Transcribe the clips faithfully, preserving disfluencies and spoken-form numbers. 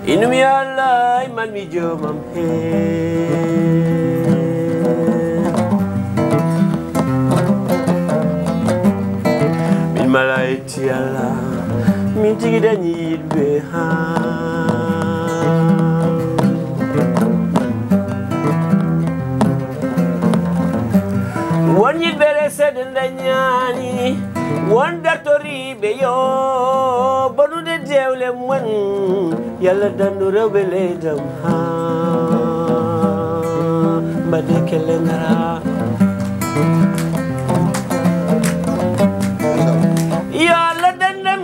Inum yo Allah man mi joomam hee. Min malayti Allah, min tigi dañi yiɗɓe haa. Won yiɗɓe resede dañaani, won dartoriiɓe yo bonude dewle mum. Yalla dandu rewɓe leydam haa mbaɗe kelle ngara. Yo Allah dandam,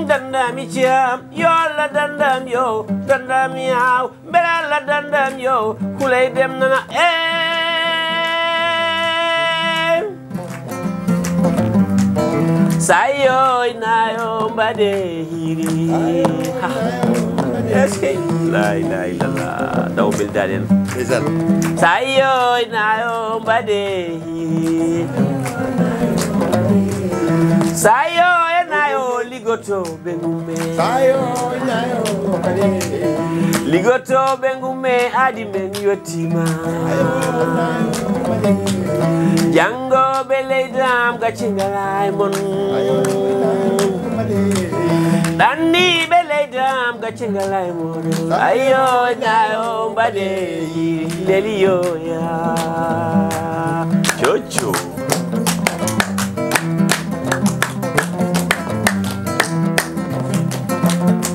dandami ciyam. Yo Allah dandam, yo dandam yaw. Mbela Allah dandam, yo kuley dem nana. Eh. Sayoy nayo mbaɗe hiri. Ha. Est-ce que? La ilaha illallah. Daw beldaɗen. Ndeysaan. Sayoy nayo mbaɗe hiri. Sayoy nayo ligoto. Ɓe ngumme. Sayo, sayo, kadi. Ligotooɓe ngumme adi men yottima. Sayo, sayo, kadi. Jangooɓe leydam gacce ngala e mon. Sayo, sayo, kadi. Ɗanniiɓe leydam gacce ngala e mon. Sayo, ayo, sayo, nayo, mbaɗe, leli yo ya. Coco.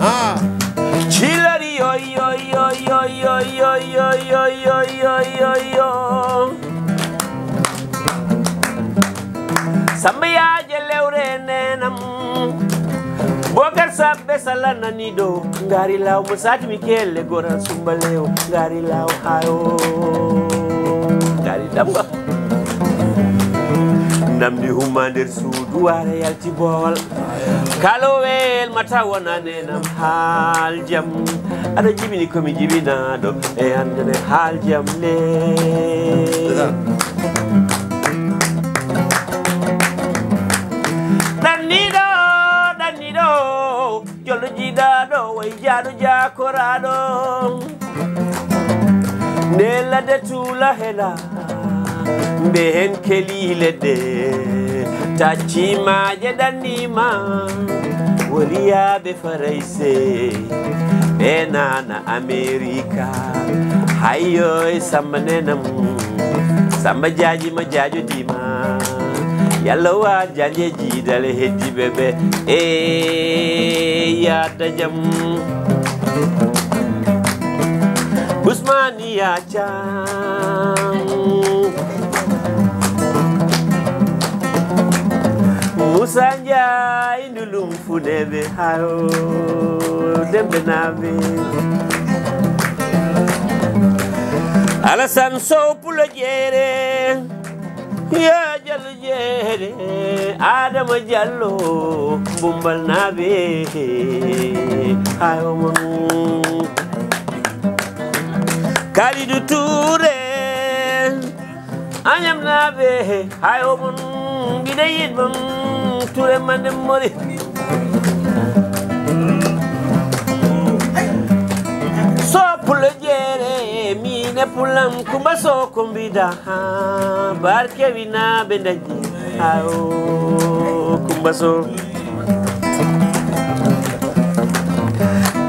Ah. Cilori yo, yo, yo. Samba Yaaje lewre nenam. Bokar Sabbe Sala nani ɗo. Ngari law mo sati mi kelle goran sumbalew. Ngari law hayo. Ngari damga. Namdi huma nder suudu wara yalti boowal. Kalowel mata wona nenam haal jam. Aɗa jibini komi jibinaɗo e andene haal jam le. Ɗanniɗo, ɗanniɗo. Jolɗo jiidaɗo, way jaaɗo jaakoraɗo. Nde ladde tuula hela, mbe hen keli leɗɗe. Tacci maaje ɗannima, woliyaɓe Farayse, ɓe nana Amerika. Hayyo e Samba nenam, Samba jaaji ma jaajo dima. Yalla wa janje jiidale heddiɓe ɓe e yaada jam. Usmani ya cam. Musa Njaay ndulum funeɓe hayo dembe naɓe. Alasan Sow Pulo Jeere. Ya Jallo Jeere, Adama Jallo, Bumbal naɓe, hayo mon. Kalidu Ture, Añam naɓe, hayo mon, mbiɗa yiɗ mon, Ture mande mori. So Pulo Jeere, mine pulam, Kumba Sow ko mbiɗa. Ah, barke wina ɓe dañi. Ah, oh, Kumba Sow.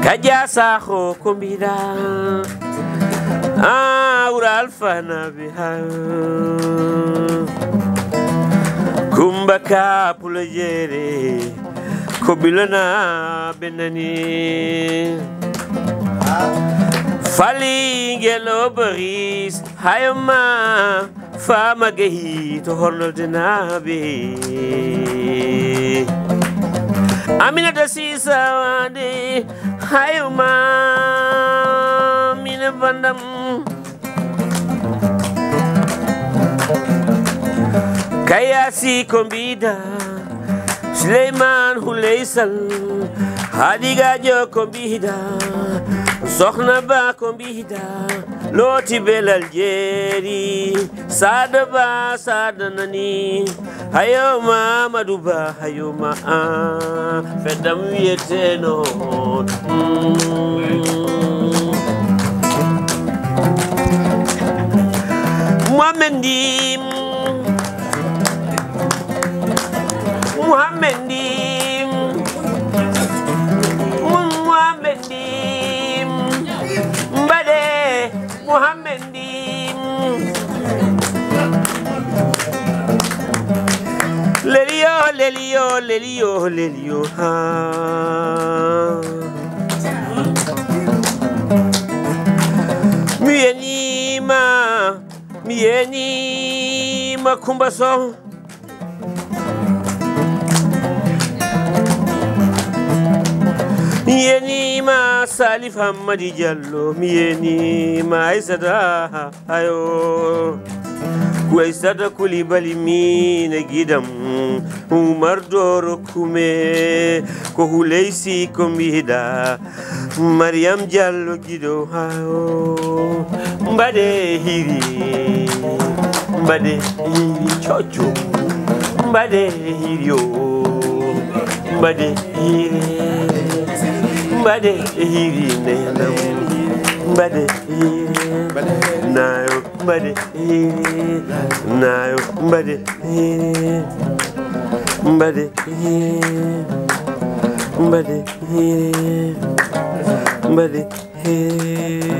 Kaja Sakho ko mbiɗa. Ah, Wuro Alfa naɓe ha. Kumba Ka Pulo Jeere. Ko ɓilana ɓe nani. Fali ngel o Boris, hayo ma, Fama Gehi to hornolde naɓe. Aminata Sisa Wade, hayo ma, mine bandam. Kayasi ko mbiɗa, Suleyman Huley Sal, Hadigajo ko mbiɗa, Sohna Ba ko mbiɗa, Looti Belal Jeeri, Sada Ba, Sada Nani, Hayo Mamadou Ba, hayo ma, ah, feddam wiyete noon. Mm. Mohamed Ndim, Mohamed Ndim, Mohamed Ndim, mbaɗe Mohamed Ndim. Leliyo, leliyo, leliyo, leliyo, ha. Mi yenima, mi yenima Kumba Sow. Mi yenima Salif Hammadi Diallo, mi yenima Aissata Ayo. Ko Aissata Coulibaly min e giɗam, Oumar Doro Koumé, ko Houleye Sy ko mbiɗa. Mariam Diallo giɗo hayo. Mbaɗe hiri, mbaɗe hiri coco, mbaɗe hiri o, mbaɗe hiri, mbaɗe hiri nenam, mbaɗe hiri nayo, mbaɗe hiri nayo, mbaɗe hiri, mbaɗe hiri, mbaɗe hiri, mbaɗe hiri.